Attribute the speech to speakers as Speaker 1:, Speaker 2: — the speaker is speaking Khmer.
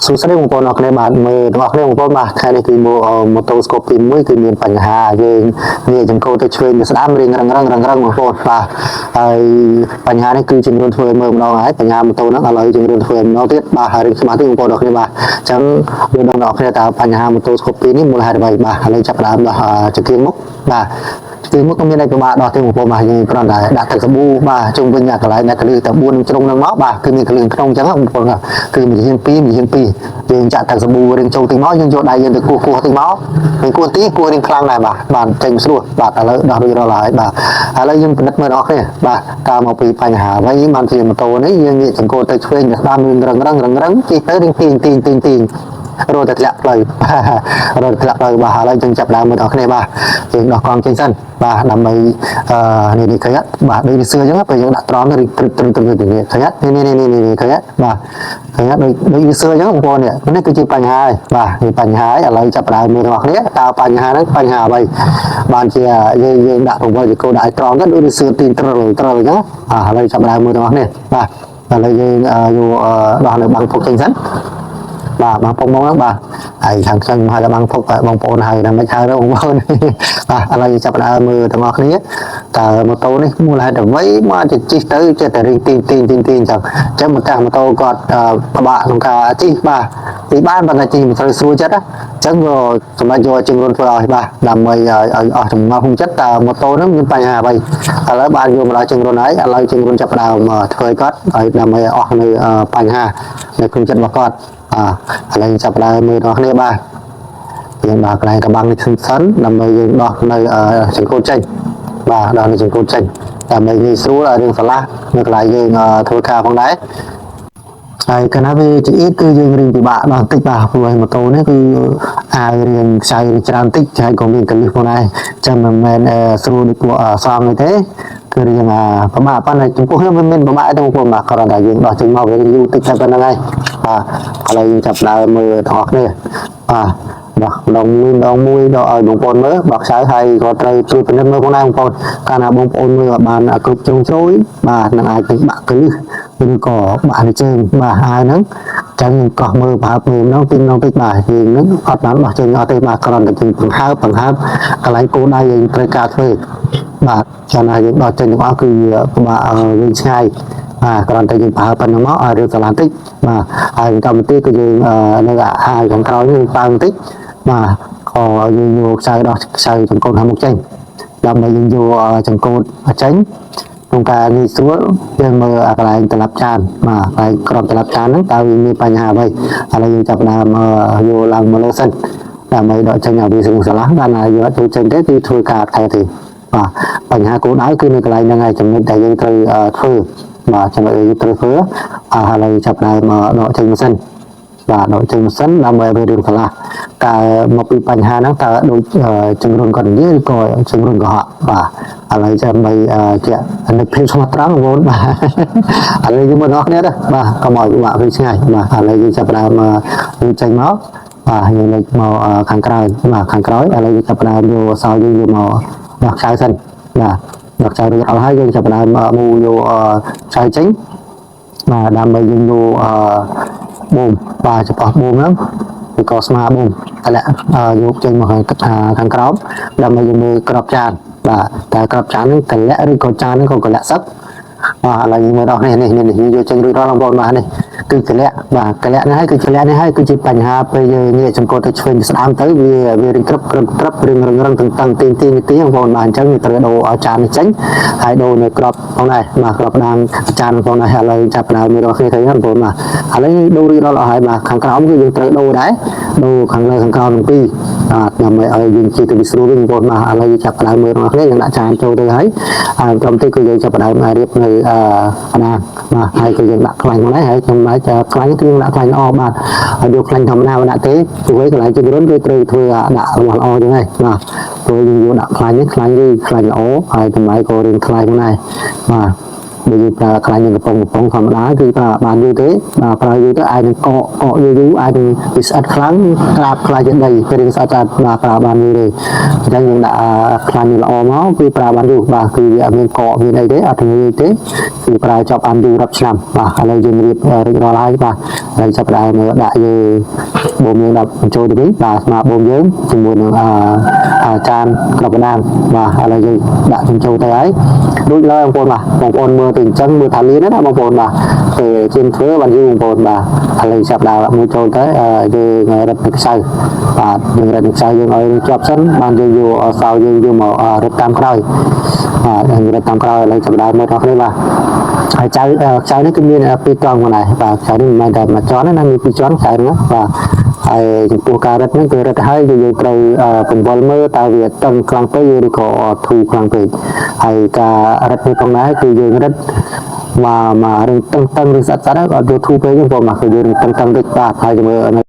Speaker 1: សួស្តីបងប្អូនអរគ្នាបាទមើលទាំងអស់គ្នាបងប្អូនបាទថ្ងៃនេះគឺមកម៉ូតូ Scoopy មួយគឺមានបញ្ហាយើងងាកចង្កូតទៅឆ្វេងទៅស្ដាំរៀងរឹងរឹងរឹងរឹងបងប្អូនបាទហើយបញ្ហានេះគឺចំនួនធ្វើឲ្យមើលម្ដងហើយបញ្ហាម៉ូតូហ្នឹងឥឡូវចំនួនធ្វើឲ្យម្ដងទៀតបាទហើយរឿងស្មាតទៀតបងប្អូនអរគ្នាបាទអញ្ចឹងយើងដឹងដល់គ្នាតើបញ្ហាម៉ូតូ Scoopy នេះមូលហេតុអ្វីបាទឥឡូវចាប់ផ្ដើមដល់ចង្គៀងមុខបាទគឺមកក៏មានតែពិបាកដោះទេបងប្អូនបាទយើងគ្រាន់តែដាក់ទឹកសាប៊ូបាទជុំវិញកន្លែងដែលកលឹះតែ4ជ្រុងហ្នឹងមកបាទគឺមានកលឹះក្នុងអញ្ចឹងបងប្អូនបាទគឺមួយជាង2មួយជាង2យើងចាក់ទឹកសាប៊ូរៀងចូលតិចមកយើងយកដៃយើងទៅគោះគោះតិចមកយើងគោះទីគោះរៀងខ្លាំងដែរបាទបាទចេញស្រួលបាទឥឡូវដោះរួចរាល់ហើយបាទឥឡូវយើងពិនិត្យមើលដល់គ្នាបាទតើមកពីបញ្ហាអ្វីបានជាម៉ូតូនេះយើងងាកចង្កូតទៅឆ្វេងទៅស្ដាំរៀងរឹងរឹងរឹងរឹងជិះទៅរៀងទីងទីងទីងទីងរត់តែធ្លាក់ផ្លូវរត់ធ្លាក់ផ្លូវបាទឥឡូវយើងចាប់ដើមមើលដល់គ្នាបាទយើងដោះកង់ចេញសិនបាទដើម្បីអឺនេះនេះឃើញអត់បាទដូចនេះសឿអញ្ចឹងពេលយើងដាក់ត្រង់ទៅត្រឹមត្រឹមត្រឹមទៅនេះឃើញអត់នេះនេះនេះនេះឃើញអត់បាទឃើញអត់ដូចដូចនេះសឿអញ្ចឹងបងប្អូននេះនេះគឺជាបញ្ហាហើយបាទនេះបញ្ហាហើយឥឡូវចាប់ដើមមើលដល់គ្នាតើបញ្ហាហ្នឹងបញ្ហាអ្វីបានជាយើងយើងដាក់រង្វិលចកោដាក់ឲ្យត្រង់ទៅដូចនេះសឿទីងត្រឹលត្រឹលអញ្ចឹងបាទឥឡូវចាប់ដើមមើលដល់គ្នាបាទឥឡូវយើងយកដោះនៅបាំងពុកចេញសិនបាទបងប្អូនមកហ្នឹងបាទហើយខាងខ្ញុំហៅថាបងពុកបងប្អូនហៅថាមិនហៅទៅបងប្អូនបាទឥឡូវចាប់ដើមមើលទាំងអស់គ្នាតើម៉ូតូនេះមូលហេតុអ្វីមកទៅជិះទៅចេះតែរៀងទីងទីងទីងទីងចឹងអញ្ចឹងម្ចាស់ម៉ូតូគាត់ពិបាកក្នុងការជិះបាទជិះបានប៉ុន្តែជិះមិនសូវស្រួលចិត្តណាអញ្ចឹងក៏សម្រាប់យកជើងរុនធ្វើឲ្យបាទដើម្បីឲ្យអស់ចម្ងល់ក្នុងចិត្តតើម៉ូតូហ្នឹងមានបញ្ហាអ្វីឥឡូវបានយកមកដល់ជើងរុនហើយឥឡូវជើងរុនចាប់ដើមធ្វើឲ្យគាត់ឲ្យដើម្បីឲ្យអស់នៅបញ្ហានៅក្នុងចិត្តរបស់គាត់អឥឡូវចាប់ដើមមើលដល់គ្នាបាទយើងដល់កន្លែងកបាំងនេះសិនដើម្បីយើងដោះនៅចង្កូតចេញបាទដោះនៅចង្កូតចេញដើម្បីងាយស្រួលឲ្យរឿងឆ្លាស់នៅកន្លែងយើងធ្វើការផងដែរហើយកាលណាវាចង្អៀតគឺយើងរៀងពិបាកដល់តិចបាទព្រោះឯម៉ូតូនេះគឺអាវរៀងខ្ចៅរៀងច្រើនតិចហើយក៏មានកលិះផងដែរចាំមិនមែនស្រួលដូចពួកសងនេះទេគឺរៀងពិបាកប៉ុន្តែចំពោះខ្ញុំមិនមានពិបាកទេបងប្អូនបាទគ្រាន់តែយើងដោះចេញមកវាយូរតិចតែប៉ុណ្្នឹងហើយបាទឥឡូវយើងចាប់ដើមមើលទាំងអស់គ្នាបាទដោះម្ដងមួយម្ដងមួយដល់ឲ្យបងប្អូនមើលបើខ្សៅហើយក៏ត្រូវត្រួតពិនិត្យមើលផងដែរបងប្អូនកាលណាបងប្អូនមើលឲ្យបានគ្រប់ជ្រុងជ្រោយបាទនឹងអាចទៅបាក់កលឹះឬក៏បាក់នៅជើងបាទហើយហ្នឹងចឹងកោះមើលប្រហើបមើលម្ដងពីរម្ដងតិចបាទយើងហ្នឹងអត់បានដោះចេញអត់ទេបាទគ្រាន់តែយើងបង្ហើបបង្ហើបកន្លែងគោលដៅយើងត្រូវការធ្វើបាទចាំណាយើងដោះចេញទាំងអស់គឺពិបាកវិញឆ្ងាយបាទគ្រាន់តែយើងប្រើប៉ុណ្្នឹងមកឲ្យរឿងសាឡានតិចបាទហើយបន្តមកទៀតគឺយើងនៅអាយខាងក្រោយនេះប៉ើងតិចបាទក៏យើងយកខ្សែដោះខ្សែចង្កូតខាងមុខចេញដើម្បីយើងយកចង្កូតចេញក្នុងការងាយស្រួលយើងមើលអាកន្លែងត្រឡប់ចានបាទកន្លែងក្របត្រឡប់ចានហ្នឹងតើវាមានបញ្ហាអ្វីឥឡូវយើងចាប់ផ្ដើមយកឡើងមកលើសិនដើម្បីដកចេញឲ្យវាស្រួលស្រឡះបានហើយយើងអត់ចូលចេញទេគឺធ្វើការថែទេបាទបញ្ហាគោលដៅគឺនៅកន្លែងហ្នឹងហើយចំណុចដែលយើងត្រូវធ្វើបាទចំណុចដែលយើងត្រូវធ្វើឥឡូវចាប់ផ្ដើមដកចេញមកសិនបាទដកចេញមកសិនដើម្បីឲ្យវារៀងស្រឡះតើមកពីបញ្ហាហ្នឹងតើដូចជំរុនគាត់និយាយឬក៏ជំរុនកុហកបាទឥឡូវចាំបីជានឹកភាពស្មោះត្រង់បងប្អូនបាទឥឡូវយើងមើលដល់គ្នាទៅបាទកុំឲ្យពិបាកវិញឆ្ងាយបាទឥឡូវយើងចាប់ផ្ដើមយើងចេញមកបាទយើងលេចមកខាងក្រោយបាទខាងក្រោយឥឡូវយើងចាប់ផ្ដើមយកសោយើងយកមកដោះខ្សៅសិនបាទដោះខ្សៅរួចអស់ហើយយើងចាប់ផ្ដើមមូយកខ្សៅចេញបាទដើម្បីយើងយកអឺបូមបាទចំពោះបូមហ្នឹងឬក៏ស្មាបូមតម្លាក់យកចេញមកខាងក្រោមដើម្បីយើងមើលក្របចានបាទតែក្របចានហ្នឹងតម្លាក់ឬក៏ចានហ្នឹងក៏កលាក់សឹកបាទឥឡូវយើងមើលដល់នេះនេះនេះយកចេញរួចរាល់បងប្អូនបាទនេះគឺកលាក់បាទកលាក់នេះហើយគឺកលាក់នេះហើយគឺជាបញ្ហាពេលយើងងាកចង្កូតទៅឆ្វេងស្ដាំទៅវាវារៀងក្រឹបក្រឹបក្រឹបរៀងរឹងរឹងតឹងតឹងទីងទីងទីងបងប្អូនបាទអញ្ចឹងយើងត្រូវដូរឲ្យចាននេះចេញហើយដូរនៅក្របផងដែរបាទក្របដាងចានផងដែរឥឡូវចាប់ផ្ដើមមើលដល់គ្នាឃើញបងប្អូនបាទឥឡូវដូររួចរាល់អស់ហើយបាទខាងក្រោមគឺយើងត្រូវដូរដែរដូរខាងលើខាងក្រោមទាំងពីរបាទដើម្បីឲ្យយើងជិះទៅវាស្រួលវិញបងប្អូនបាទឥឡូវយើងចាប់ផ្ដើមមើលដល់គ្នាយើងដាក់ចានចូលទៅហើយហើយត្រឹមទីគឺយើងចាប់ផ្ដើមរៀបនៅអឺដាងបាទហើយក៏យើងដាក់ខ្លាញ់មកដែរហើយខ្ញុំអាចខ្លាញ់គឺយើងដាក់ខ្លាញ់ល្អបាទហើយយកខ្លាញ់ធម្មតាមកដាក់ទេព្រោះកន្លែងជំរុនគឺត្រូវធ្វើដាក់របស់ល្អចឹងហើយបាទព្រោះយើងយកដាក់ខ្លាញ់នេះខ្លាញ់គឺខ្លាញ់ល្អហើយតម្លៃក៏រៀងថ្លៃផងដែរបាទបើយើងប្រើខ្លាញ់នឹងកំប៉ុងកំប៉ុងធម្មតាគឺប្រើបានយូរទេបាទប្រើយូរទៅអាចនឹងកកកយូរយូរអាចនឹងវាស្អិតខ្លាំងក្រាបខ្លាចជាដីពេលរៀងស្អិតអាចបាទប្រើបានយូរទេ អញ្ចឹងយើងដាក់ខ្លាញ់ល្អមកគឺប្រើបានយូរបាទគឺវាអត់មានកកមានអីទេអត់ងាយទេគឺប្រើចប់បានយូររាប់ឆ្នាំបាទឥឡូវយើងរៀបរួចរាល់ហើយបាទហើយចាប់ផ្ដើមដាក់យើងបូមយើងដាក់បញ្ចូលទៅវិញបាទស្មើបូមយើងជាមួយនឹងអាចានក្របកដានបាទឥឡូវយើងដាក់បញ្ចូលទៅហើយរួចឡើយបងប្អូនបាទបងប្អូនមើលទៅអញ្ចឹងមើលថាលៀនណាបងប្អូនបាទពេលជាងធ្វើបានយូរបងប្អូនបាទឥឡូវចាប់ដើមមួយចូលទៅយើងរឹតទឹកខ្សៅបាទយើងរឹតទឹកខ្សៅយើងឲ្យជាប់សិនបានយើងយកសោយើងយកមករឹតតាមក្រោយបាទយើងរឹតតាមក្រោយឥឡូវចាប់ដើមមើលដល់គ្នាបាទហើយចៅខ្ចៅនេះគឺមានពីរត្រង់ផងដែរបាទខ្ចៅនេះមិនមែនតែមួយជាន់ទេណាមានពីរជាន់ខ្ចៅហ្នឹងបាទហើយចំពោះការរឹតហ្នឹងគឺរឹតហើយយើងត្រូវបង្វិលមើលតើវាតឹងខ្លាំងពេកឬក៏ធូរខ្លាំងពេកហើយការរឹតនេះផងដែរគឺយើងរឹតមកមករឿងតឹងតឹងឬស្អិតស្អិតអត់យកធូរពេកទេបងមកគឺយើងតឹងតឹងតិចបាទហើយមើលនៅ